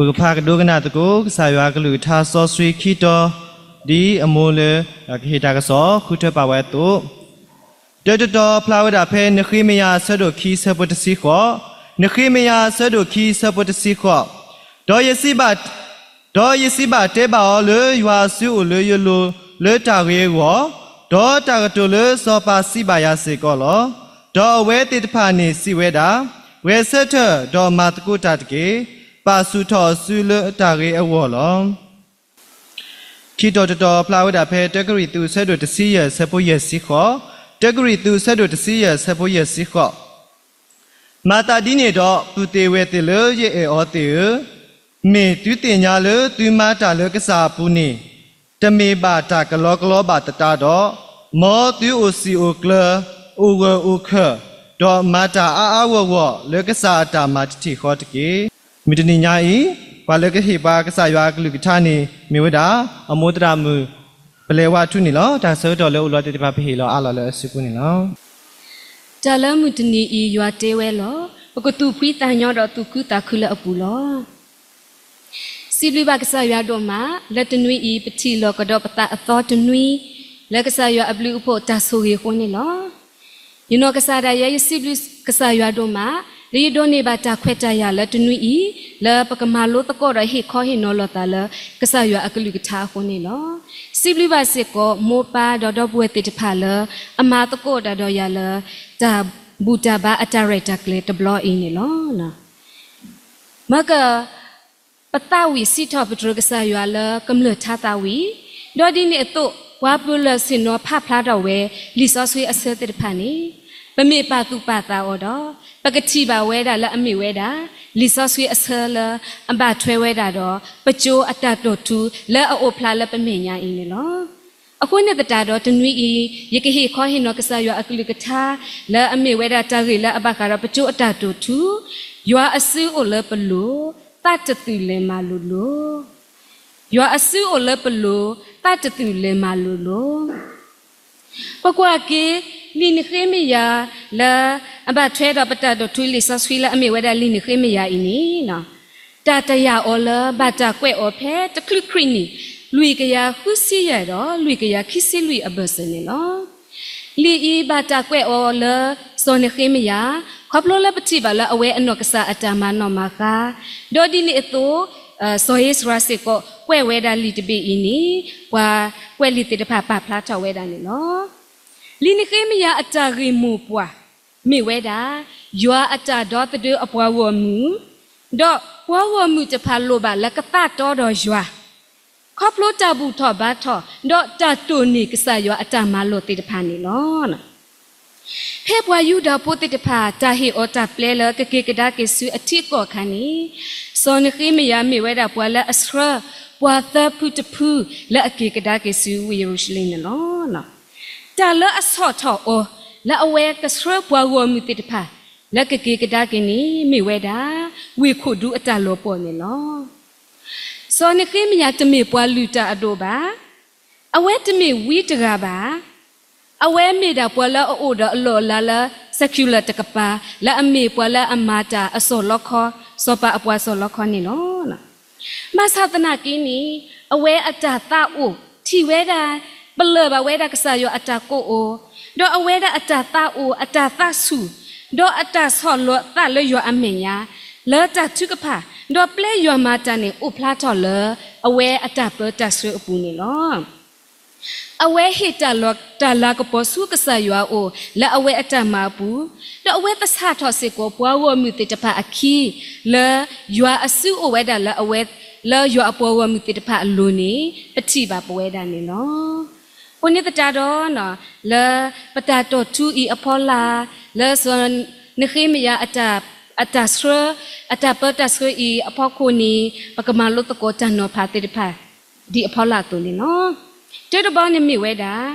ပကဖးကဒိကနၣ်သကိး ကစၢ်ယွၤအကလုၢ်ကထါစီဆှံခံတီၤ, ဒ်အမိၢ်လၢကဟ့ၣ်တၢ်ကစီၣ်ဃုထၢပာ်ဝဲအသိး, တၢတတီၤဖျါဝဲဒၣ်ဖဲ နဃ့မယၤအဆၢဒိၣ်ခံဆၢဖိတဆံဃိး, နဃ့မယၤအဆၢဒိၣ်ခံဆၢဖိတဆံဃိး, ဒီးယစံးဘၣ် ဒီးယစံးဘၣ်တဲဘၣ်အီၤလၢ ယွၤအစုအိၣ်လၢယလိၤလၢတၢ်ဂ့ၤအဂီၢ်, ဒီးတၢ်ကတိၤလၢစီၤပၤစံးဘၣ်ယၤစ့ၢ်ကီးလီၤ. ဒီးအဝဲသ့ၣ်တဖၣ်န့ၣ်စံးဝဲဒၣ်, ဂဲၤဆၢထၢၣ်, ဒီးမၤသကိးတၢ်တက့ၢ်. ပာ်ဆူၣ်ထီၣ်အစုလၢတၢ်ဂ့ၤအဂီၢ်လီၤ. ခံတီၤတတီၤဖျါဝဲဒၣ်ဖဲ တၢကရံၣ်သူး ဆၢဒိၣ်တဆံယဲၢ် ဆၢဖိယဲၢ်ဆံဃိး, တၢကရံၣ်သူး ဆၢဒိၣ်တဆံယဲၢ် ဆၢဖိယဲၢ်ဆံဃိး, မၤသးဒ်န့ၣ်ဒီး ပုၢ်သ့ၣ်ဝဲၢ်သ့ၣ်လၢယအဲၣ်အီၤသ့ၣ်ဧၢ, မ့ၢ်သုသ့ၣ်ညါလၢသုမၤတၢ်လၢကစၢ်အပူၤန့ၣ်, တမ့ၢ်ဘၣ်တၢ်ကလီကလီဘၣ်သတးဒီး, မ်သုအိၣ်စံာ်အိၣ်ကျၢၤ, အိၣ်ဂၢၢ်အိၣ်ခၢၣ်, ဒီးမၤတၢ်အါအါဂီၢ်ဂီၢ်လၢကစၢ်အတၢ်မၤတထံၣ်ဃီတက့ၢ်. မုၢ်တနံၤညါအံၤ, ပှၤလၢကဟ့ၣ်ပှၤကစၢ်ယွၤအကလုၢ်ကထါန့ၣ် မ့ၢ်ဝဲဒၣ် အမိၢ်သရၣ်မုၣ် ပလဲၤဝါထူန့ၣ်လီၤ. တၢ်ဆၢကတီၢ်လၢအိၣ်လီၤသ့ၣ်တဖၣ် ပဟ့ၣ်လီၤအးလီၤလၢအစုပူၤန့ၣ်လီၤ. တၢ်လၢမုၢ်တနံၤအံၤ ယွၤတဲဝဲလီၤ. ပကသူၣ်ဖှံသးညီဒီးသူၣ်ခုသးခုလၢအပူၤလီၤ. စံးဘျုးဘၣ်ကစၢ်ယွၤဒိၣ်မး, လၢတနွံအံၤ ပထံၣ်လီၤကဒီးပသးအသီတနွံ လၢကစၢ်ယွၤအဘျုးအဖှိၣ်တၢ်ဆိၣ်ဂ့ၤအဃိန့ၣ်လီၤ. ယနီၢ်ကစၢ်ဒၣ်ယဲ ယစံးဘျုးကစၢ်ယွၤဒိၣ်မး, လၢယဒိးန့ၢ်ဘၣ်တၢ်ခွဲးတၢ်ယာ်လၢတနွံအံၤ, လၢပကမၤလိသကိးဒီးဟ့ၣ်ခီဟ့ၣ်နီၤလိာ်သးလၢ ကစၢ်ယွၤအကလုၢ်ကထါအဃိန့ၣ်လီၤ. စံးဘျုးဘၣ်စ့ၢ်ကီး မိၢ်ပၢ်ဒီးဒီပုၢ်ဝဲၢ်သ့ၣ်တဖၣ်လၢ အမၤသကိးတၢ်ဒီးယၤလၢ တၢ်ဘူၣ်တၢ်ဘါအတၢ်ရဲၣ်တၢ်ကျဲၤတဘျီအံၤန့ၣ်လီၤ. မ့ၢ်က ပသးဝံၣ်စံးထီၣ်ပတြၢၤကစၢ်ယွၤလၢကမျၢၢ်ထါသးဝံၣ်, ဒီးဒ်န့ၣ်အသိး ပှၤပၢၤလၢာ်ဆ့ၣ်နီၤဖးဖျါထီၣ်ဝဲ လံာ်စီဆှံအဆၢသ့ၣ်တဖၣ်န့ၣ်, ပမ့ၢ်ပာ်သူၣ်ပာ်သးအီၤဒီး ပကထံၣ်ဘၣ်ဝဲဒၣ်လၢအမ့ၢ်ဝဲဒၣ် လံာ်စီဆှံအဆၢလၢအဘၣ်ထွဲဝဲဒၣ်ဒီး ပကၠိအတၢ်တိာ်ထူလၢအအိၣ်ဖျါလၢပမဲာ်ညါအံၤန့ၣ်လီၤ. အဃိန့ၣ်သတးဒီးတနွံအံၤ ယကဟ့ၣ်ခီဟ့ၣ်နီၤကစၢ်ယွၤအကလုၢ်ကထါ လၢအမ့ၢ်ဝဲဒၣ်တၢ်ဂ့ၢ်လၢအဘၣ်ဃးဒီးပကၠိအတၢ်တိာ်ထူ, ယွၤအစုအိၣ်လၢပလိၤ, သးတသုးလဲၤမၤလိၤလိၤ, ယွၤအစုအိၣ်လၢပလိၤ, သးတသုးလဲၤမၤလိၤလိၤ. ပကွၢ်က့ၤ လံာ်နဃ့မယၤ လၢအဘၣ်ထွဲဒီးပတၢ်တိာ်ထူလံာ်စီဆှံလၢအမ့ၢ်ဝဲဒၣ်လံာ်နဃ့မယၤအံၤန့ၣ်, တၢ်တယာ်အီၤလၢဘၣ်တၢ်ကွဲးအီၤဖဲတချုးခရံာ်နံၣ် လွံၢ်ကယၤဃုဆံယဲၢ်ဒီး လွံၢ်ကယၤခံဆံလွံၢ်အဘၢၣ်စၢၤန့ၣ်လီၤ. လံာ်အံၤဘၣ်တၢ်ကွဲးအီၤလၢ စီၤနဃ့မယၤ, ခီဖျိလၢပထံၣ်ဘၣ်လၢအဝဲအနီၢ်ကစၢ်အတၢ်မၤနီၣ်မၤဃါ, ဒီးဒ်န့ၣ်အသိး စီၤဧ့စြၤစ့ၢ်ကီး ကွဲးဝဲဒၣ်လံာ်တဘ့ၣ်အံၤန့ၣ် ပှၤကွဲးလံာ်သ့ၣ်တဖၣ်ပာ်ဖျါထီၣ်ဝဲဒၣ်န့ၣ်လီၤ. လံာ်နဃ့မယၤအတၢ်ဂ့ၢ်မိၢ်ပှၢ် မ့ၢ်ဝဲဒၣ် ယွၤအတၢ်ဒီသဒၢအပှၤဂီၢ်မုၢ်, ဒီးပှၤဂီၢ်မုၢ်တဖၣ်လိၣ်ဘၣ်လၢကသးတီဒီးယွၤ ခီဖျိတၢ်ဘူၣ်ထီၣ်ဘါထီၣ် ဒီးတၢ်တိၢ်န့ၢ်ကစၢ်ယွၤအတၢ်မၤလိာ်သ့ၣ်တဖၣ်န့ၣ်လီၤ. ဖဲပှၤယူဒၤဖိသ့ၣ်တဖၣ် တၢ်ဟ့ၣ်အီၤတၢ်ပျဲလၢကက့ၤကဒါက့ၤဆူအထံအကီၢ်အခါန့ၣ်, စီၤနဃ့မယၤမ့ၢ်ဝဲဒၣ်ပှၤလၢအဆှၢ ပှၤသၢဖုတဖုလၢအက့ၤကဒါက့ၤဆူဝ့ၢ်ယရူၤၡလ့ၣ်န့ၣ်လီၤ. တၢ်လၢအဆီၣ်ထီၣ်အီၤ လၢအဝဲကဆှၢပှၤဂီၢ်မုၢ်သ့ၣ်တဖၣ် လၢကက့ၤကဒါက့ၤန့ၣ် မ့ၢ်ဝဲဒၣ် ဝ့ၢ်ခိၣ်ဒူအတၢ်လီၤပှီၢ်န့ၣ်လီၤ. စီၤနဃ့မယၤတမ့ၢ်ပှၤလုၢ်တၢ်အဒိၣ်ဘၣ်. အဝဲတမ့ၢ်ဝံတဂၤဘၣ်. အဝဲမ့ၢ်ဒၣ်ပှၤလၢအအိၣ်ဒီးအလီၢ်အလၤလၢ secular တကပၤ လၢအမ့ၢ်ပှၤလၢအမၤတၢ်အစီၣ်လီခီ, စီၤပၤအပှၤစီၣ်လီခီန့ၣ်လီၤ. ဘၣ်ဆၣ်သနာ်က့န့ၣ် အဝဲအတၢ်သးအိၣ်ထံၣ်ဝဲဒၣ် ပလၢၢ်ဘၣ်ဝဲဒၣ်ကစၢ်ယွၤအတၢ်ကိးအီၤ, ဒီးအဝဲဒၣ်အတၢ်သးအိၣ် အတၢ်သးဆူၣ်, ဒီးအတၢ်ဆီၣ်လီၤသးလၢယွၤအမဲာ်ညါ လၢတၢ်ထုကဖၣ်, ဒီးပျဲယွၤမၤတၢ်န့ၣ်အိၣ်ဖျါထီၣ်လၢ အဝဲအတၢ်ပၢတၢ်ဆှၢအပူၤန့ၣ်လီၤ. အဝဲဟ့ၣ်တၢ်လၤကပီၤဆူကစၢ်ယွၤအအိၣ် လၢအဝဲအတၢ်မၤအပူၤ, ဒီးအဝဲသဆၣ်ထီၣ်စ့ၢ်ကီးပှၤဂီၢ်မုၢ်သ့ၣ်တဖၣ်အခံ လၢယွၤအစုအိၣ်ဝဲဒၣ်လၢအဝဲ လၢယွၤအပှၤဂီၢ်မုၢ်သ့ၣ်တဖၣ်အလိၤန့ၣ် ပထံၣ်ဘၣ်ပဝဲဒၣ်န့ၣ်လီၤ. အဃိန့ၣ်သတးဒီး လၢပတၢ်တိာ်ထူအံၤအဖီလာ်, လၢစီၤနဃ့မယၤအတၢ်ဆှၢ အတၢ်ပၢတၢ်ဆှၢအံၤအဖီခိၣ်န့ၣ် ပကမၤလိသကိးတၢ်နီၤဖးသ့ၣ်တဖၣ် ဒ်အဖီလာ်အသိးန့ၣ်လီၤ. တၢတဘီန့ၣ်မ့ၢ်ဝဲဒၣ်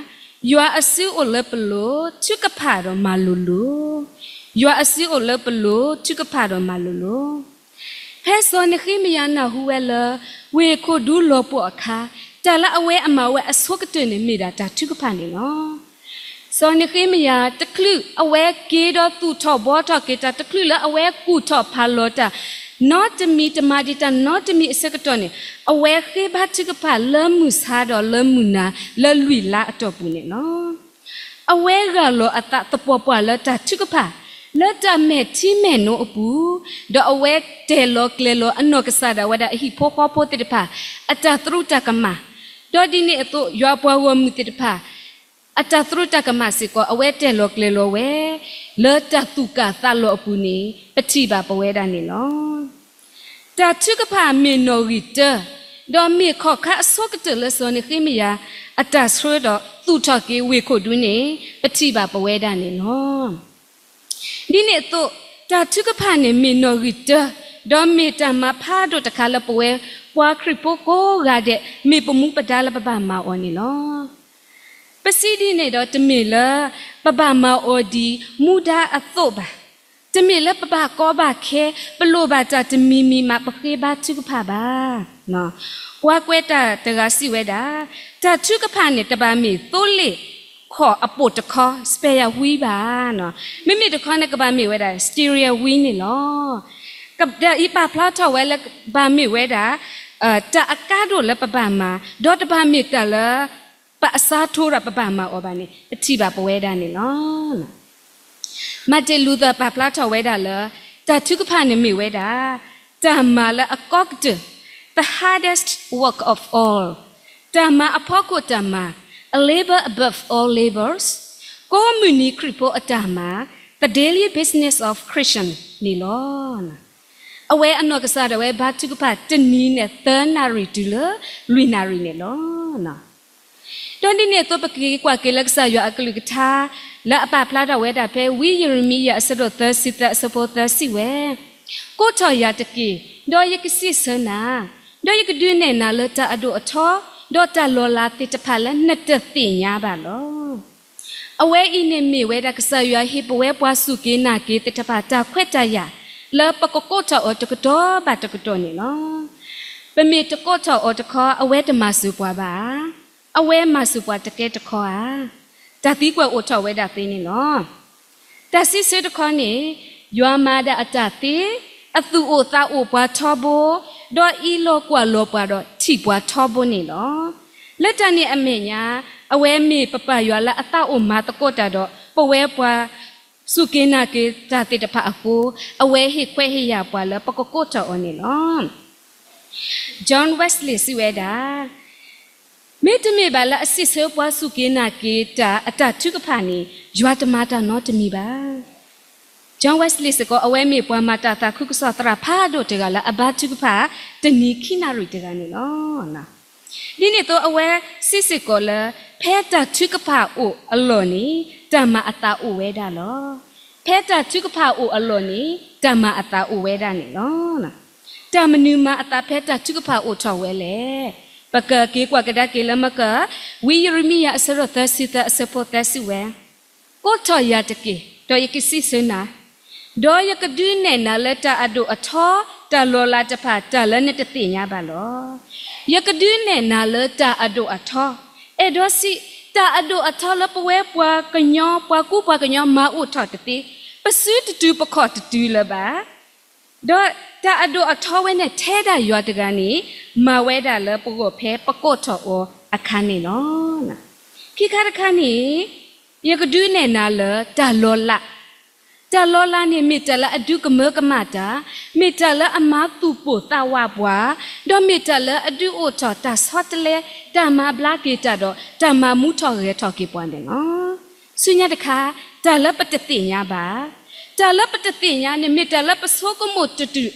ယွၤအစုအိၣ်လၢပလိၤ ထုကဖၣ်ဒီးမၤလိၤလိၤ, ယွၤအစုအိၣ်လၢပလိၤ ထုကဖၣ်ဒီးမၤလိၤလိၤ. ဖဲစီၤနဃ့မယၤနၢ်ဟူဝဲလၢ ဝ့ၢ်ခိၣ်ဒူလီၤပှီၢ်အခါ တၢ်လၢအဝဲအမၤဝဲအဆိကတၢၢ်န့ၣ် မ့ၢ်ဒၣ်တၢ်ထုကဖၣ်န့ၣ်လီၤ. စီၤနဃ့မယၤတချုးအဝဲက့ၤဒီးသူၣ်ထီၣ်ဘှီထီၣ်က့ၤတၢ် တချုးလၢအဝဲကူၣ်ထီၣ်ဖးလီၤတၢ် နီတမံၤ တမၤဒံးတၢ်နီတမံၤအဆၢကတီၢ်န့ၣ်, အဝဲဃ့ဘါထုကဖၣ်လၢမုၢ်ဆါဒီးလၢမုၢ်နၤ လၢလွံၢ်လါအတီၢ်ပူၤန့ၣ်လီၤ. အဝဲဂၢ်လီၤအသးသပှၢ်ပှၢ်လၢတၢ်ထုကဖၣ် လၢတၢ်မဲာ်ထံမဲာ်နိအပူၤ, ဒီးအဝဲတဲာ်လီၤကျဲၤလီၤအနီၢ်ကစၢ်ဒၣ်ဝဲဒၣ်အဟံၣ်ဖိဃီဖိသ့ၣ်တဖၣ် အတၢ်သရူးတၢ်ကမၣ်, ဒီးဒ်န့ၣ်အသိး ယွၤပှၤဂီၢ်မုၢ်သ့ၣ်တဖၣ် အတၢ်သရူးတၢ်ကမၣ်စ့ၢ်ကီး အဝဲတဲာ်လီၤကျဲၤလီၤဝဲ လၢတၢ်သူၣ်ကၢ်သးလီၤအပူၤန့ၣ် ပထံၣ်ဘၣ်ပဝဲဒၣ်န့ၣ်လီၤ. တၢ်ထုကဖၣ်မ့ၢ်နီၣ်ဂံၢ်တၢ, ဒီးမ့ၢ်ခီၣ်ခါအဆိကတၢၢ်လၢစီၤနဃ့မယၤ အတၢ်ဆှၢဒီးသူၣ်ထီၣ်က့ၤဝ့ၢ်ခိၣ်ဒူန့ၣ် ပထံၣ်ဘၣ်ပဝဲဒၣ်န့ၣ်လီၤ. ဒ်န့ၣ်အသိး တၢ်ထုကဖၣ်န့ၣ်မ့ၢ်နီၣ်ဂံၢ်တၢ, ဒီးမ့ၢ်တၢ်မၤဖးဒိၣ်တခါလၢပဝဲပှၤခရံာ်ဖိကိးဂၤဒဲး မ့ၢ်ပမူပဒါလၢပဘၣ်မၤအီၤန့ၣ်လီၤ. ပစံးဒ်န့ၣ်ဒီး တမ့ၢ်လၢပဘၣ်မၤအီၤဒ်မူဒါအသိးဘၣ်. တမ့ၢ်လၢပဘၣ်ကီဘၣ်ခဲ, ပလိၣ်ဘၣ်တၢ်တမံၤမံၤမး ပဃ့ဘါထုကဖၣ်ဘၣ်. ပှၤကွဲးတၢ်တဂၤစံးဝဲဒၣ်, တၢ်ထုကဖၣ်န့ၣ် တဘၣ်မ့ၢ်သိလ့ၣ်ခီၣ်အပိာ်တခီ spare wheel ဘၣ်. မ့မ့ၢ်တခီန့ၣ် ကဘၣ်မ့ၢ်ဝဲဒၣ် steering wheel န့ၣ်လီၤ. တၢ်အံၤပာ်ဖျါထီၣ်ဝဲလၢကဘၣ်မ့ၢ်ဝဲဒၣ် တၢ်အကါဒိၣ်လၢပဘၣ်မၤ, ဒီးတဘၣ်မ့ၢ်တၢ်လၢ ပအစါထိဒီးပဘၣ်မၤအီၤဘၣ်န့ၣ် ပထံၣ်ဘၣ်ပဝဲဒၣ်န့ၣ်လီၤ. Martin Luther ပာ်ဖျါထီၣ်ဝဲဒၣ်လၢ တၢ်ထုကဖၣ်န့ၣ်မ့ၢ်ဝဲဒၣ် တၢ်မၤလၢအကီကတၢၢ်, the hardest work of all, တၢ်မၤအဖီခိၣ်တၢ်မၤ, a labor above all labors, ကိးမုၢ်နံၤခရံာ်ဖိအတၢ်မၤ, the daily business of Christian န့ၣ်လီၤ. အဝဲအနီၢ်ကစၢ်ဒၣ်ဝဲဘါထုကဖၣ်တနံၤန့ၣ် သၢနၣ်ရံၣ်တုၤလၢလွံၢ်နၣ်ရံၣ်န့ၣ်လီၤ. ဒီးဒ်န့ၣ်အသိး ပက့ၤကွၢ်က့ၤလၢကစၢ်ယွၤအကလုၢ်ကထါ လၢအပာ်ဖျါထီၣ်ဝဲဒၣ်ဖဲ ဝံယံးရမံယၤအဆၢဒိၣ်သၢဆံသၢအဆၢဖိသၢစံးဝဲ, ကိးထီၣ်ယၤတက့ၢ်, ဒီးယကစံးဆၢနၤ, ဒီးယကဒုးနဲၣ်နၤလၢတၢ်အဒိၣ်အထီ, ဒီးတၢ်လီၤလးသ့ၣ်တဖၣ်လၢနတသ့ၣ်ညါဘၣ်လီၤ. အဝဲအံၤန့ၣ်မ့ၢ်ဝဲဒၣ်ကစၢ်ယွၤဟ့ၣ်ပဝဲပှၤစူၢ်က့ၤနာ်က့ၤသ့ၣ်တဖၣ်တၢ်ခွဲးတၢ်ယာ် လၢပကကိးထီၣ်အီၤတကတီၢ်ဘၣ်တကတီၢ်န့ၣ်လီၤ. ပမ့ၢ်တကိးထီၣ်အီၤတခီ အဝဲတမၤစၢၤပှၤဘၣ်ဧါ. အဝဲမၤစၢၤပှၤတကဲတခီဧါ. တၢ်သံကွၢ်အိၣ်ထီၣ်ဝဲဒၣ်သ့န့ၣ်လီၤ. တၢ်စံးဆၢတခီန့ၣ်, ယွၤမၤဒၣ်အတၢ်သ့, အသူၣ်အိၣ်သးအိၣ်ပှၤထီဘိ, ဒီးအံးလီၤကွၢ်လီၤပှၤဒီးထံၣ်ပှၤထီဘိန့ၣ်လီၤ. လၢတၢ်န့ၣ်အမဲာ်ညါ, အဝဲမ့ၢ်ပပၢ်ယွၤလၢအသးအိၣ်မၤသကိးတၢ်ဒီး ပဝဲပှၤစူၢ်က့ၤနာ်က့ၤတၢ်သ့ၣ်တဖၣ်အဃိ, အဝဲဟ့ၣ်ခွဲးဟ့ၣ်ယာ်ပှၤလၢပကကိးထီၣ်အီၤန့ၣ်လီၤ. John Wesley စံးဝဲဒၣ်, မ့တမ့ၢ်ဘၣ်လၢအစံးဆၢပှၤစူၢ်က့ၤနာ်က့ၤတၢ်အတၢ်ထုကဖၣ်န့ၣ်, ယွၤတမၤတၢ်နီတမံၤဘၣ်. John Wesley စ့ၢ်ကီး အဝဲမ့ၢ်ပှၤမၤတၢ်သးခုကစီၣ်သရၣ်ဖးဒိၣ်တဂၤလၢအဘါထုကဖၣ် တနံၤခံနၣ်ရံၣ်တဂၤန့ၣ်လီၤ. ဒ်န့ၣ်အသိးအဝဲစံးစ့ၢ်ကီးလၢ ဖဲတၢ်ထုကဖၣ်အိၣ်အလီၢ်န့ၣ် တၢ်မၤအသးအိၣ်ဝဲဒၣ်လီၤ. ဖဲတၢ်ထုကဖၣ်အိၣ်အလီၢ်န့ၣ် တၢ်မၤအသးအိၣ်ဝဲဒၣ်န့ၣ်လီၤ. တၢ်မနုၤမၤအသးဖဲတၢ်ထုကဖၣ်အိၣ်ထီၣ်ဝဲလဲၣ်. ပကက့ၤကွၢ်ကဒါက့ၤလၢမကၢၢ် ဝံယံးရမံယၤအဆၢဒိၣ်သၢဆံသၢအဆၢဖိသၢစံးဝဲ, ကိးထီၣ်ယၤတက့ၢ်, ဒီးယကစံးဆၢနၤ, ဒီးယကဒုးနဲၣ်နၤလၢတၢ်အဒိၣ်အထီ, တၢ်လီၤလးတဖၣ် တၢ်လၢနတသ့ၣ်ညါဘၣ်လီၤ. ယကဒုးနဲၣ်နၤလၢတၢ်အဒိၣ်အထီ, အဲၣ်ဒိးစံး, တၢ်အဒိၣ်အထီလၢပဝဲပှၤကညီ ပှၤကူပှၤကညီမၤအိၣ်ထီၣ်တသ့, ပစုတတုၤပခီၣ်တတုၤလၢၤဘၣ်. ဒီးတၢ်အဒိၣ်အထီဝဲန့ၣ် ထဲဒၣ်ယွၤတဂၤန့ၣ် မၤဝဲဒၣ်လၢပဂီၢ်ဖဲပကိးထီၣ်အီၤအခါန့ၣ်လီၤ. ခံခါတခါန့ၣ်, ယကဒုးနဲၣ်နၤလၢတၢ်လီၤလး. တၢ်လီၤလးန့ၣ် မ့ၢ်တၢ်လၢအဒုးကမၢကမၣ်တၢ်, မ့ၢ်တၢ်လၢအမၤသူၣ်ပိၢ်သးဝးပှၤ, ဒီးမ့ၢ်တၢ်လၢအဒုးအိၣ်ထီၣ်တၢ်ဆီတလဲ, တၢ်မၤဘျါက့ၤတၢ်ဒီး တၢ်မၤမူထီၣ်ဂဲၤထီၣ်က့ၤပှၤန့ၣ်လီၤ. ဆူညါတခါ, တၢ်လၢပတသ့ၣ်ညါဘၣ်. တၢ်လၢပတသ့ၣ်ညါန့ၣ် မ့ၢ်တၢ်လၢပဆိကမိၣ်တတုၤ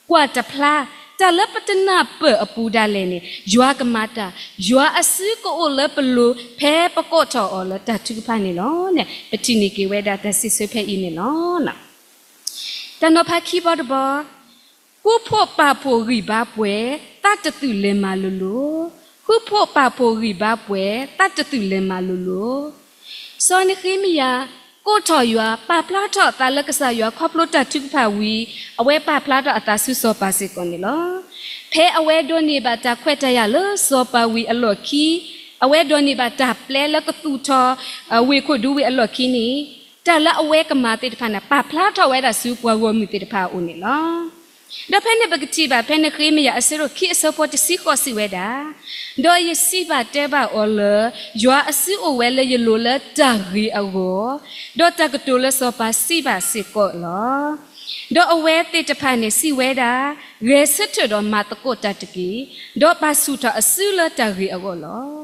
ကွၢ်တဖျါ, တၢ်လၢပတနၢ်ပၢၢ်အပူၤဒၣ်လဲာ်န့ၣ် ယွၤကမၤတၢ်, ယွၤအစုကအိၣ်လၢပလိၤ ဖဲပကိးထီၣ်အီၤလၢတၢ်ထုကဖၣ်န့ၣ်လီၤန့ၣ် ပထံၣ်န့ၢ်က့ၤဝဲဒၣ်တၢ်စံးဆၢဖဲအံၤန့ၣ်လီၤ. တၢ်နီၤဖးခံဘီတဘီ, ဃူဖိးပာ်ဖှိၣ်ဂံၢ်ဘါပှဲၤ, သးတသုးလဲၤမၤလိၤလိၤ, ဃူဖိးပာ်ဖှိၣ်ဂံၢ်ဘါပှဲၤ, သးတသုးလဲၤမၤလိၤလိၤ. စီၤနဃ့မယၤ ကိးထီၣ်ယွၤ ပာ်ဖျါထီၣ်အသးလၢကစၢ်ယွၤခီဖျိတၢ်ထုကဖၣ်ဝံၤ, အဝဲပာ်ဖျါထီၣ်အသးဆူစီၤပၤစ့ၢ်ကီးန့ၣ်လီၤ. ဖဲအဝဲဒိးန့ၢ်ဘၣ်တၢ်ခွဲးတၢ်ယာ်လၢစီၤပၤဝံၤအလီၢ်ခံ, အဝဲဒိးန့ၢ်ဘၣ်တၢ်ပျဲလၢကသူၣ်ထီၣ် ဝ့ၢ်ခိၣ်ဒူဝ့ၢ်အလီၢ်ခံန့ၣ်, တၢ်လၢအဝဲကမၤသ့ၣ်တဖၣ်န့ၣ် ပာ်ဖျါထီၣ်ဝဲဒၣ်ဆူပှၤဂီၢ်မုၢ်သ့ၣ်တဖၣ်အအိၣ်န့ၣ်လီၤ. ဒီးဖဲန့ၣ်ပကထံၣ်ဘၣ် ဖဲနဃ့မယၤအဆၢဒိၣ်ခံအဆၢဖိတဆံဃိးစံးဝဲဒၣ်, ဒီးယစံးဘၣ်တဲဘၣ်အီၤလၢ ယွၤအစုအိၣ်ဝဲလၢယလိၤလၢတၢ်ဂ့ၤအဂီၢ်, ဒီးတၢ်ကတိၤလၢစီၤပၤစံးဘၣ်စ့ၢ်ကီးလီၤ. ဒီးအဝဲသ့ၣ်တဖၣ်န့ၣ်စံးဝဲဒၣ်, ဂဲၤဆၢထၢၣ်ဒီးမၤသကိးတၢ်တက့ၢ်, ဒီးပာ်ဆူၣ်ထီၣ်အစုလၢတၢ်ဂ့ၤအဂီၢ်လီၤ.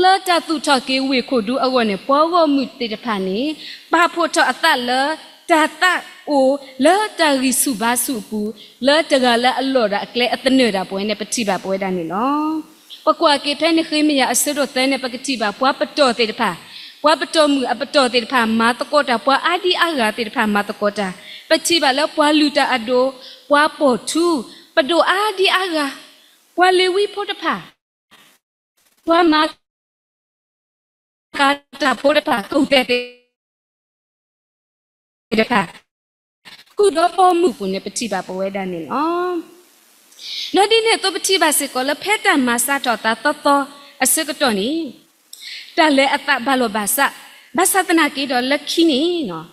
လၢတၢ်သူၣ်ထီၣ်က့ၤဝ့ၢ်ခိၣ်ဒူအဂီၢ်န့ၣ် ပှၤဂီၢ်မုၢ်သ့ၣ်တဖၣ်န့ၣ် ပာ်ဖှိၣ်ထီၣ်အသးလၢတၢ်သးအိၣ်လၢတၢ်ဂံၢ်ဆူၣ်ဘါဆူၣ်အပူၤ, လၢတဂၤလၢအလီၢ်ဒီးအကျဲအသနၢၣ်ဒၣ်ပဝဲန့ၣ် ပထံၣ်ဘၣ်ပဝဲဒၣ်န့ၣ်လီၤ. ပကွၢ်က့ၤဖဲနဃ့မယၤအဆၢဒိၣ်သၢန့ၣ် ပကထံၣ်ဘၣ်ပှၤပတီၢ်သ့ၣ်တဖၣ်, ပှၤပတီၢ်မုၣ်အပတီၢ်သ့ၣ်တဖၣ်မၤသကိးတၢ်, ပှၤအါဒံအါဂၤသ့ၣ်တဖၣ်မၤသကိးတၢ်, ပထံၣ်ဘၣ်လၢပှၤလုၢ်တၢ်အဒိၣ်, ပှၤပိာ်ထူ, ပဒိၣ်အါဒံအါဂၤ, ပှၤလ့ၤဝံဖိတဖၣ် ပှၤမၤဃါတၢ်ဖိတဖၣ် ကီၢ်သဲးသ့ၣ်တဖၣ်, ဃုာ်ဒီးပိာ်မုၣ်အပူၤန့ၣ် ပထံၣ်ဘၣ်ပဝဲဒၣ်န့ၣ်လီၤ. ဒီးဒ်န့ၣ်အသိးပထံၣ်ဘၣ်စ့ၢ်ကီးလၢဖဲတၢ်မၤစးထီၣ်သးသီသီအဆၢကတီၢ်န့ၣ် တၢ်လဲၤအသးဘၣ်လီၤဘၣ်စး, ဘၣ်ဆၣ်သနာ်က့ဒီးလၢခံန့ၣ်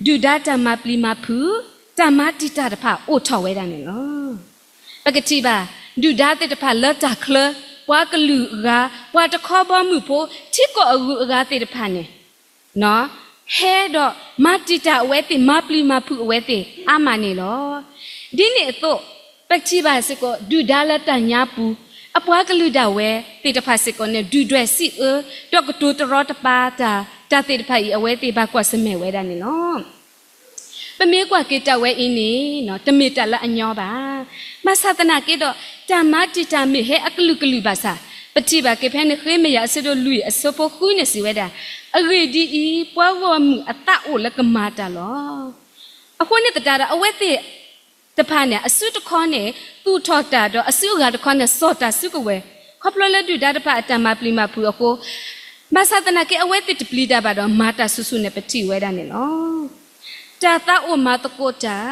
ဒုၣ်ဒါတၢ်မၤပျံၤမၤဖုး, တၢ်မၤတံာ်တာ်တဖၣ်အိၣ်ထီၣ်ဝဲဒၣ်န့ၣ်လီၤ. ပကထံၣ်ဘၣ် ဒုၣ်ဒါသ့ၣ်တဖၣ်လၢတၢ်ချၢ, ပှၤကလုာ်အဂၤ, ပှၤတခီဘီမုၢ်ဖိ, ထံကီၢ်အဂုၤအဂၤသ့ၣ်တဖၣ်န့ၣ် ဟဲဒီးမၤတံာ်တာ်အဝဲသ့ၣ်, မၤပျံၤမၤဖုးအဝဲသ့ၣ်အါမးန့ၣ်လီၤ. ဒ်န့ၣ်အသိး ပထံၣ်ဘၣ်စ့ၢ်ကီး ဒုၣ်ဒါလၢတၢ်ညါပူၤ, အပှၤကလုာ်ဒၣ်ဝဲသ့ၣ်တဖၣ်စ့ၢ်ကီးန့ၣ် ဒုၣ်ဒွဲၣ်စံးအၢ, ဒီးကတိၤတရီတပါတၢ်, တၢ်သ့ၣ်တဖၣ်အံၤ အဝဲသ့ၣ်ဘၣ်ကွၢ်ဆၢၣ်မဲာ်ဝဲဒၣ်န့ၣ်လီၤ. ပမ့ၢ်ကွၢ်က့ၤတၢ်ဝဲအံၤန့ၣ် တမ့ၢ်တၢ်လၢအညီဘၣ်. ဘၣ်ဆၣ်သနာ်က့ဒီး တၢ်မၤတံာ်တာ်မ့ၢ်ဟဲအကလုာ်ကလုာ်ဘၣ်ဆၣ်, ပထံၣ်ဘၣ်က့ၤဖဲနဃ့မယၤအဆၢဒိၣ်လွံၢ်အဆၢဖိဃုန့ၣ်စံးဝဲဒၣ်, အဂ့ၢ်ဒ်အံၤ, ပှၤဂီၢ်မုၢ်အသးအိၣ်လၢကမၤတၢ်လီၤ. အဃိန့ၣ်သတးဒီး အဝဲသ့ၣ်တဖၣ်န့ၣ် အစုတခီန့ၣ် သူၣ်ထီၣ်တၢ်ဒီးအစုအဂၤတခီန့ၣ် စီၣ်တၢ်စုကဝဲၤ, ခီဖျိလၢဒုၣ်ဒါတဖၣ်အတၢ်မၤပျံၤမၤဖုးအဃိ, ဘၣ်ဆၣ်သနာ်က့ အဝဲသ့ၣ်တပျံၤတၢ်ဘၣ်ဒီး မၤတၢ်ဆူၣ်ဆူၣ်န့ၣ် ပထံၣ်ဝဲဒၣ်န့ၣ်လီၤ. တၢ်သးအိၣ်မၤသကိးတၢ်,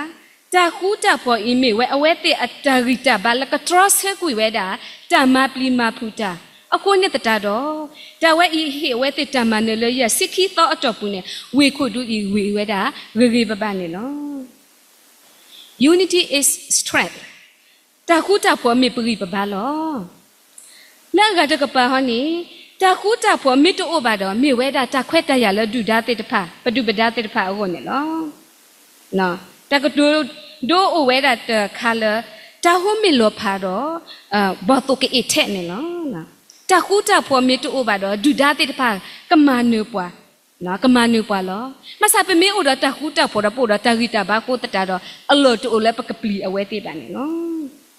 တၢ်ဃူတၢ်ဖိးအံၤမ့ၢ်ဝဲအဝဲသ့ၣ်အတၢ်ဂံၢ်တၢ်ဘါလၢကတြီဆၢကွံာ်ဝဲဒၣ် တၢ်မၤပျံၤမၤဖုးတၢ်, အဃိန့ၣ်သတးဒီး တၢ်ဝဲအံၤဟ့ၣ်အဝဲသ့ၣ်တၢ်မၤနၢၤလၢယဲၢ်ဆံခံသီအတီၢ်ပူၤန့ၣ် ဝ့ၢ်ခိၣ်ဒူအံၤဂ့ၤဝဲဒၣ် ဂ့ၤဂ့ၤဘၣ်ဘၣ်န့ၣ်လီၤ. Unity is strength. တၢ်ဃူတၢ်ဖိးမ့ၢ်ပဂံၢ်ပဘါလီၤ. လၢအဂၤတကပၤဟီန့ၣ်, တၢ်ဃူတၢ်ဖိးမ့ၢ်တအိၣ်ဘၣ်ဒီး မ့ၢ်ဝဲဒၣ်တၢ်ခွဲးတၢ်ယာ်လၢဒုၣ်ဒါသ့ၣ်တဖၣ်, ပဒုၣ်ပဒါသ့ၣ်တဖၣ်အဂီၢ်န့ၣ်လီၤ. တၢ်ကတိၤဒိအိၣ်ဝဲဒၣ်တခါလၢ တၢ်ဟူမ့ၢ်လီၤဖးဒီး ဘီၣ်သိၣ်ကအ့ၣ်ထဲးန့ၣ်လီၤ. တၢ်ဃူတၢ်ဖိးမ့ၢ်တအိၣ်ဘၣ်ဒီး ဒုၣ်ဒါသ့ၣ်တဖၣ် ကမၤနၢၤပှၤ, ကမၤနၢၤပှၤလီၤ. ဘၣ်ဆၣ်ပမ့ၢ်အိၣ်ဒီးတၢ်ဃူတၢ်ဖိးဒီး ပအိၣ်ဒီးတၢ်ဂံၢ်တၢ်ဘါအဃိသတးဒီး အလီၢ်တအိၣ်လၢပကပျံၤအဝဲသ့ၣ်ဘၣ်န့ၣ်လီၤ.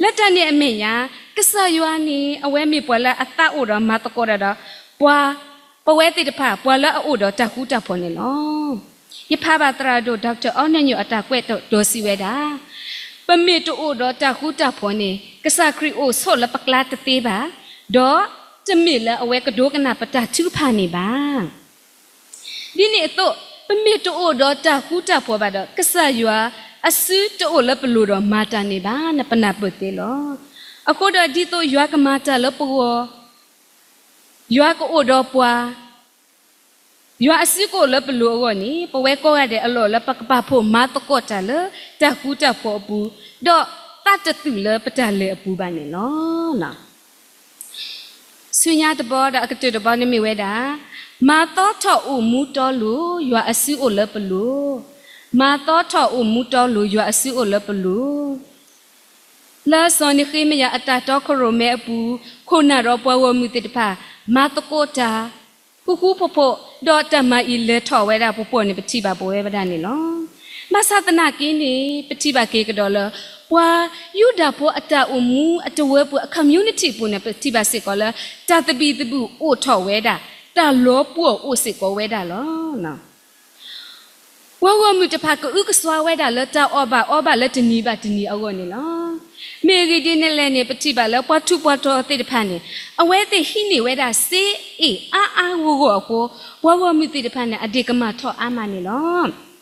လၢတၢ်န့ၣ်အမဲာ်ညါ, ကစၢ်ယွၤန့ၣ် အဝဲမ့ၢ်ပှၤလၢအသးအိၣ်ဒီးမၤသကိးတၢ်ဒီး ပှၤ, ပဝဲသ့ၣ်တဖၣ် ပှၤလၢအအိၣ်ဒီးတၢ်ဃူတၢ်ဖိးန့ၣ်လီၤ. ယဖးဘၣ်သရၣ်ဒိၣ် Doctor အီနၣ်ညိၣ်အတၢ်ကွဲးတီၤစံးဝဲဒၣ်, ပမ့ၢ်တအိၣ်ဒီးတၢ်ဃူတၢ်ဖိးန့ၣ် ကစၢ်ခရံာ်အိၣ်ဆိးလၢပကျါတသ့ဘၣ်, ဒီးတမ့ၢ်လၢအဝဲကဒိကနၣ်ပတၢ်ထုကဖၣ်န့ၣ်ဘၣ်. ဒ်န့ၣ်အသိး, ပမ့ၢ်တအိၣ်ဒီးတၢ်ဃူတၢ်ဖိးဘၣ်ဒီး ကစၢ်ယွၤအစုတအိၣ်လၢပလိၤဒီးမၤတၢ်န့ၣ်ဘၣ် နပနၢ်ပၢၢ်သ့လီၤ. အဃိဒီးဒ်သိးယွၤကမၤတၢ်လၢပဂီၢ်, ယွၤကအိၣ်ဒီးပှၤ, ယွၤအစုကအိၣ်လၢပလိၤအဂီၢ်န့ၣ် ပဝဲကိးဂၤဒဲးအလီၢ်လၢပကပာ်ဖှိၣ်မၤသကိးတၢ်လၢတၢ်ဃူတၢ်ဖိးအပူၤ, ဒီးသးတသုးလၢပတၢ်လဲၤအပူၤဘၣ်န့ၣ်လီၤ. ဆူညါတဘီဒီးအကတၢၢ်တဘီန့ၣ်မ့ၢ်ဝဲဒၣ်, မၤသီထီၣ်အိၣ်မူတီလိၤ ယွၤအစုအိၣ်လၢပလိၤ, မၤသီထီၣ်အိၣ်မူတီလိၤ ယွၤအစုအိၣ်လၢပလိၤ. လၢစီၤနဃ့မယၤအတၢ်တီခိၣ်ရိၣ်မဲအပူၤ, ခိၣ်နၢ်ဒီးပှၤဂီၢ်မုၢ်သ့ၣ်တဖၣ် မၤသကိးတၢ် ဃူဃူဖိးဖိး, ဒီးတၢ်မၤအံၤလဲၤထီၣ်ဝဲဒၣ်ပှဲၤပှဲၤန့ၣ် ပထံၣ်ဘၣ်ပဝဲဒၣ်န့ၣ်လီၤ. ဘၣ်ဆၣ်သနာ်က့န့ၣ် ပထံၣ်ဘၣ်က့ၤကဒီးလၢ ပှၤယူဒၤဖိအတၢ်အိၣ်မူအတဝၢပူၤ အ community အပူၤန့ၣ် ပထံၣ်ဘၣ်စ့ၢ်ကီးလၢ တၢ်သဘံၣ်သဘုၣ်အိၣ်ထီၣ်ဝဲဒၣ်, တၢ်လီၤပှီၢ်အိၣ်စ့ၢ်ကီးဝဲဒၣ်လီၤ. ပှၤဂီၢ်မုၢ်တဖၣ်ကအုကစွါဝဲဒၣ်လၢတၢ်အီၣ်ဘၣ်အီဘၣ်လၢတနံၤဘၣ်တနံၤအဂီၢ်န့ၣ်လီၤ. မ့ၢ်အဂ့ၢ်ဒ်န့ၣ်လဲၣ်န့ၣ် ပထံၣ်ဘၣ်လၢပှၤထူးပှၤတီၤသ့ၣ်တဖၣ်န့ၣ် အဝဲသ့ၣ်ဟံးန့ၢ်ဝဲဒၣ်စ့အ့ၣ်အါအါဂီၢ်ဂီၢ်အဃိ ပှၤဂီၢ်မုၢ်သ့ၣ်တဖၣ်န့ၣ် အဒ့ၣ်ကမၣ်ထီၣ်အါမးန့ၣ်လီၤ.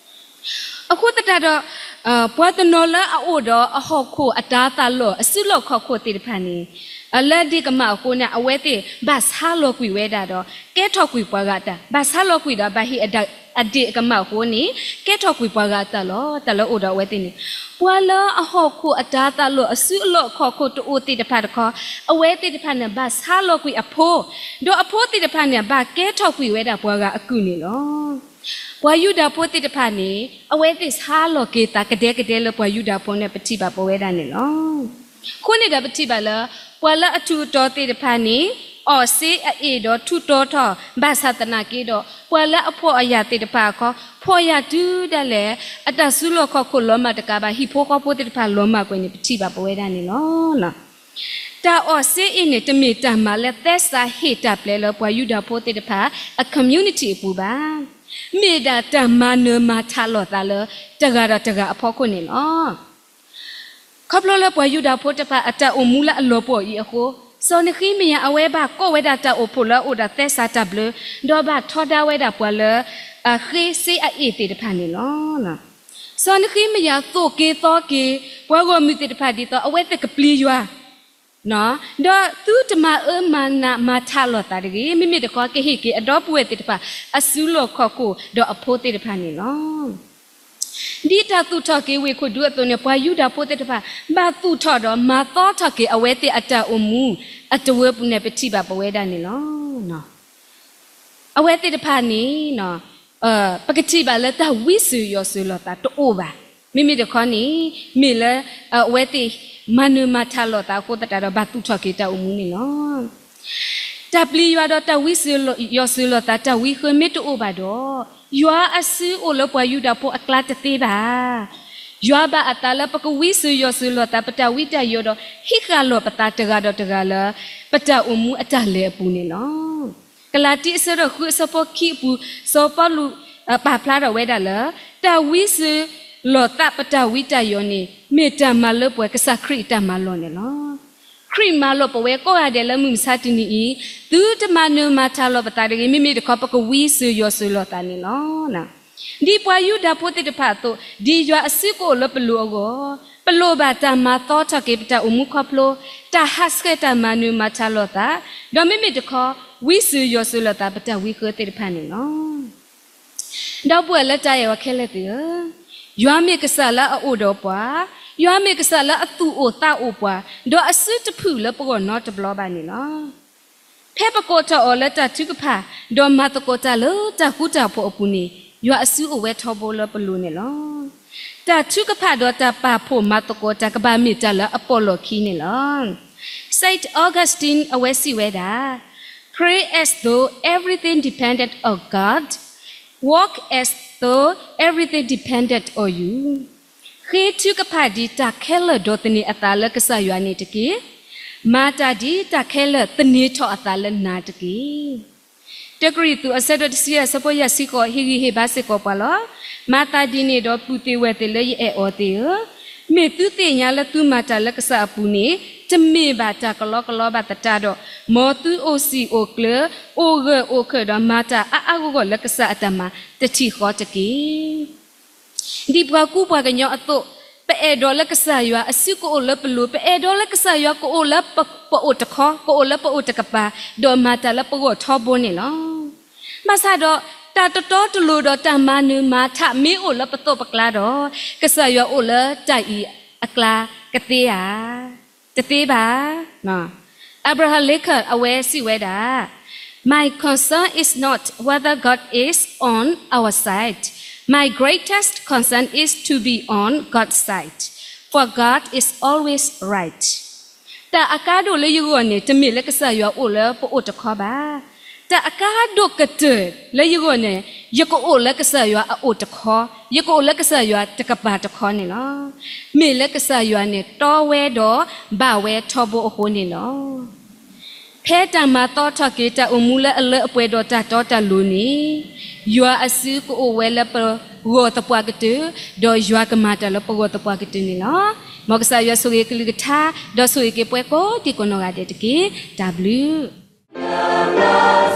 အဃိသတးဒီး ပှၤတနီၤလၢအအိၣ်ဒီးအဟီၣ်ခိၣ်အတၤသၣ်လီၢ် အစုလီၢ်ခီၣ်ခိၣ်သ့ၣ်တဖၣ်န့ၣ် လၢဒ့ၣ်ကမၣ်အဃိန့ၣ် အဝဲသ့ၣ်ဘၣ်ဆါလီၤကွံာ်ဝဲဒၣ်ဒီး ကဲထီၣ်ကွံာ်ပှၤဂၤတၢ်, ဘၣ်ဆါလီၤကွံာ်ဒီးဘၣ်ဟ့ၣ်အဒၣ် အဒ့ၣ်အကမၣ်အဃိန့ၣ် ကဲထီၣ်ကွံာ်ပှၤဂၤအတၢ်လီၢ်, တၢ်လၢအိၣ်ဒီးအဝဲသ့ၣ်န့ၣ်, ပှၤလၢအဟီၣ်ခိၣ်အတၤသၣ်လီၢ်အစုအလီၢ်ခီၣ်ခိၣ်တအိၣ်သ့ၣ်တဖၣ်တခီ, အဝဲသ့ၣ်တဖၣ်န့ၣ် ဘၣ်ဆါလီၤကွံာ်အဖိ, ဒီးအဖိသ့ၣ်တဖၣ်န့ၣ် ဘၣ်ကဲထီၣ်ကွံာ်ဝဲဒၣ်ပှၤဂၤအကုၢ်န့ၣ်လီၤ. ပှၤယူဒၤဖိသ့ၣ်တဖၣ်န့ၣ် အဝဲသ့ၣ်ဆါလီၤက့ၤသးကဒဲကဒဲလၢပှၤယူဒၤဖိန့ၣ် ပထံၣ်ဘၣ်ပဝဲဒၣ်န့ၣ်လီၤ. အဃိန့ၣ်ဒီးပထံၣ်ဘၣ်လၢ ပှၤလၢအထူးအတီၤသ့ၣ်တဖၣ်န့ၣ် အီၣ်စ့အအ့ၣ်ဒီးထူးတီၤထီၣ် ဘၣ်ဆၣ်သနာ်က့ဒီး ပှၤလၢအဖှီၣ်အယာ်သ့ၣ်တဖၣ်အခီ ဖှီၣ်ယာ်တုၤဒၣ်လဲာ် အတၢ်စုလီၢ်ခီၣ်ခိၣ်လီၤမၢ်တကးဘၣ် ဟံၣ်ဖိဃီဖိသ့ၣ်တဖၣ်လီၤမၢ်ကွံာ်န့ၣ် ပထံၣ်ဘၣ်ပဝဲဒၣ်န့ၣ်လီၤ. တၢ်အီၣ်စ့အ့ၣ်န့ၣ် တမ့ၢ်တၢ်မၤလၢသဲစးဟ့ၣ်တၢ်ပျဲလၢပှၤယူဒၤဖိသ့ၣ်တဖၣ်အ community အပူၤဘၣ်. မ့ၢ်ဒၣ်တၢ်မၤနၢၤမၤထးလိာ်သးလၢတဂၤဒီးတဂၤအဖီခိၣ်န့ၣ်လီၤ. ခီဖျိလၢပှၤယူဒၤဖိတဖၣ်အတၢ်အိၣ်မူလၢအလီၤပှီၢ်အံၤအဃိ, စီၤနဃံမယၤအဝဲဘၣ်ကိးဝဲဒၣ်တၢ်အိၣ်ဖှိၣ်လၢအအိၣ်ဒီးသဲစးတၢ်ဘျၢ, ဒီးဘၣ်ထီဒါဝဲဒၣ်ပှၤလၢ အဃ့စ့အအ့ၣ်သ့ၣ်တဖၣ်န့ၣ်လီၤ. စီၤနဃံမယၤသိၣ်က့ၤသီက့ၤ ပှၤဂီၢ်မုၢ်သ့ၣ်တဖၣ်ဒ်သိး အဝဲသ့ၣ်ကပျံၤယွၤ ဒီးသုတမၤအၢမၤနးမၤထးလိာ်သးတဂ့ၤ, မ့မ့ၢ်တခီ ကဟ့ၣ်က့ၤအဒီပုၢ်ဝဲၢ်သ့ၣ်တဖၣ် အစုလီၢ်ခီၣ်ခိၣ်ဒီးအဖိသ့ၣ်တဖၣ်န့ၣ်လီၤ. ဒ်တၢ်သူၣ်ထီၣ်က့ၤဝ့ၢ်ခိၣ်ဒူအသိးန့ၣ် ပှၤယူဒၤဖိသ့ၣ်တဖၣ် ဘၣ်သူၣ်ထီၣ်ဒီးမၤသီထီၣ်က့ၤအဝဲသ့ၣ်အတၢ်အိၣ်မူအတဝၢပူၤန့ၣ် ပထံၣ်ဘၣ်ပဝဲဒၣ်န့ၣ်လီၤ. အဝဲသ့ၣ်တဖၣ်န့ၣ် ပကထံၣ်ဘၣ်လၢတၢ်ဝံစၢၤယီၢ်စၢၤလိာ်သးတအိၣ်ဘၣ်. မ့မ့ၢ်တခီန့ၣ် မ့ၢ်လၢ အဝဲသ့ၣ်မၤနၢၤမၤထးလိာ်သးအဃိသတးဒီး ဘၣ်သူၣ်ထီၣ်က့ၤတၢ်အိၣ်မူန့ၣ်လီၤ. တၢ်ပျံၤယွၤဒီးတၢ်ဝံစၢၤယီၢ်စၢၤလိာ်သး တၢ်ဝံဃၢမ့ၢ်တအိၣ်ဘၣ်ဒီး ယွၤအစုအိၣ်လၢပှၤယူဒၤဖိအကျါတသ့ဘၣ်. ယွၤဘၣ်အသးလၢပကဝံစၢၤယီၢ်စၢၤလိာ်သး ပတၢ်ဝံတၢ်ယိာ်ဒီး ဟံးဃာ်လိာ်ပသးတဂၤဒီးတဂၤလၢ ပတၢ်အိၣ်မူအတၢ်လဲၤအပူၤန့ၣ်လီၤ. ကလၤတံအဆၢဒိၣ်ဃုအဆၢဖိခံအပူၤ စီၤပီလူး ပာ်ဖျါထီၣ်ဝဲဒၣ်လၢ တၢ်ဝံစၢၤလိာ်သးပတၢ်ဝံတၢ်ယိာ်န့ၣ် မ့ၢ်တၢ်မၤလၢပှဲၤကစၢ်ခရံာ်အတၢ်မၤလိာ်န့ၣ်လီၤ. ခရံာ်မၤလိာ်ပဝဲကိးဂၤဒဲးလၢမုၢ်မဆါတနံၤအံၤ သုတမၤနၢၤမၤထးလိာ်ပသးတဂ့ၤ, မ့မ့ၢ်တခီ ပကဝံစၢၤယီၢ်စၢၤလိာ်သးန့ၣ်လီၤ. ဒ်ပှၤယူဒၤဖိသ့ၣ်တဖၣ်အသိး, ဒ်ယွၤအစုကအိၣ်လၢပလိၤအဂီၢ်, ပလိၣ်ဘၣ်တၢ်မၤသီထီၣ်က့ၤပတၢ်အိၣ်မူခီဖျိ တၢ်ဟးဆှဲးတၢ်မၤနၢၤမၤထးလိာ်သး, ဒီးမ့မ့ၢ်တခီ ဝံစၢၤယီၢ်စၢၤလိာ်သးပတၢ်ဝံဃၢသ့ၣ်တဖၣ်န့ၣ်လီၤ. ဒီပုၢ်ဝဲၢ်လၢတၢ်အဲၣ်အီၤခဲလၢာ်သ့ၣ်ဧၢ, ယွၤမ့ၢ်ကစၢ်လၢအအိၣ်ဒီးပှၤ, ယွၤမ့ၢ်ကစၢ်လၢအသူၣ်အိၣ်သးအိၣ်ပှၤ, ဒီးအစုတဖုၣ်လၢပဂီၢ်နီတဘျီဘၣ်န့ၣ်လီၤ. ဖဲပကိးထီၣ်အီၤလၢတၢ်ထုကဖၣ်, ဒီးမၤသကိးတၢ်လၢတၢ်ဃူတၢ်ဖိးအပူၤန့ၣ်, ယွၤအစုအိၣ်ဝဲထီဘိလၢပလိၤန့ၣ်လီၤ. တၢ်ထုကဖၣ်ဒီးတၢ်ပာ်ဖှိၣ်မၤသကိးတၢ်ကဘၣ်မ့ၢ်တၢ်လၢအပီၣ်လီၢ်ခံန့ၣ်လီၤ. Saint Augustine အဝဲစံးဝဲဒၣ်, Pray as though everything depended on God, walk as though everything depended on you. ဃ့ထုကဖၣ်ဒ်တၢ်ခဲလၢာ်ဒိးသန့ၤအသးလၢကစၢ်ယွၤန့ၣ်တက့ၢ်. မၤတၢ်ဒ်တၢ်ခဲလၢာ်သန့ၤထီၣ်အသးလၢနၤတက့ၢ်. တၢကရံၣ်သူးအဆၢဒိၣ်တဆံယဲၢ်အဆၢဖိယဲၢ်ဆံဃိး ဟ့ၣ်ဂံၢ်ဟ့ၣ်ဘါစ့ၢ်ကီးပှၤလီၤ. မၤသးဒ်န့ၣ်ဒီးပုၢ်သ့ၣ်ဝဲၢ်သ့ၣ်လၢယအဲၣ်အီၤသ့ၣ်ဧၢ, မ့ၢ်သုသ့ၣ်ညါလၢသုမၤတၢ်လၢကစၢ်အပူၤန့ၣ် တမ့ၢ်ဘၣ်တၢ်ကလီကလီဘၣ်သတးဒီး, မ်သုအိၣ်စံာ်အိၣ်ကျၢၤ, အိၣ်ဂၢၢ်အိၣ်ခၢၣ်ဒီးမၤတၢ်အါအါဂီၢ်ဂီၢ်လၢကစၢ်အတၢ်မၤ တထံၣ်ဃီတက့ၢ်. ဒ်ပှၤကူပှၤကညီအသိး, ပအဲၣ်ဒိးလၢကစၢ်ယွၤအစုကအိၣ်လၢပလိၤ, ပအဲၣ်ဒိးလၢကစၢ်ယွၤကအိၣ်လၢပအိၣ်တခီ, ကအိၣ်လၢပအိၣ်တကပၤ, ဒီးမၤတၢ်လၢပဂီၢ်ထီဘိန့ၣ်လီၤ. ဘၣ်ဆၣ်ဒီး, တၢ်တတီတလိၤဒီးတၢ်မၤနၢၤမၤထးမ့ၢ်အိၣ်လၢပသိးပကျါဒီး, ကစၢ်ယွၤအိၣ်လၢတၢ်အံၤအကျါကသ့ဧါ. တသ့ဘၣ်. Abraham Lincoln အဝဲစံးဝဲဒၣ်, My concern is not whether God is on our side. My greatest concern is to be on God's side. For God is always right. တၢ်အကါဒိၣ်လၢယဂီၢ်န့ၣ် တမ့ၢ်လၢကစၢ်ယွၤအိၣ်လၢပအိၣ်တခီဘၣ်. တၢ်အကါဒိၣ်ကတၢၢ်လၢယဂီၢ်န့ၣ် ယကအိၣ်လၢကစၢ်ယွၤအအိၣ်တခီ, ယကအိၣ်လၢကစၢ်ယွၤတကပၤတခီန့ၣ်လီၤ. မ့ၢ်လၢကစၢ်ယွၤန့ၣ်တီဝဲဒီးဘၣ်ဝဲထီဘိအဃိန့ၣ်လီၤ. ဖဲတၢ်မၤသီထီၣ်က့ၤတၢ်အိၣ်မူလၢအလၢအပှဲၤဒီးတၢ်တီတၢ်လိၤန့ၣ်, ယွၤအစုကအိၣ်ဝဲလၢပဂီၢ်သပှၢ်ကတၢၢ်, ဒီးယွၤကမၤတၢ်လၢပဂီၢ်သပှၢ်ကတၢၢ်န့ၣ်လီၤ. မ်ကစၢ်ယွၤဆိၣ်ဂ့ၤကလုၢ်ကထါ, ဒီးဆိၣ်ဂ့ၤက့ၤပှၤကိးဒံကိးနီၢ်ဂၤဒဲးတက့ၢ်. တၢ်ဘျုး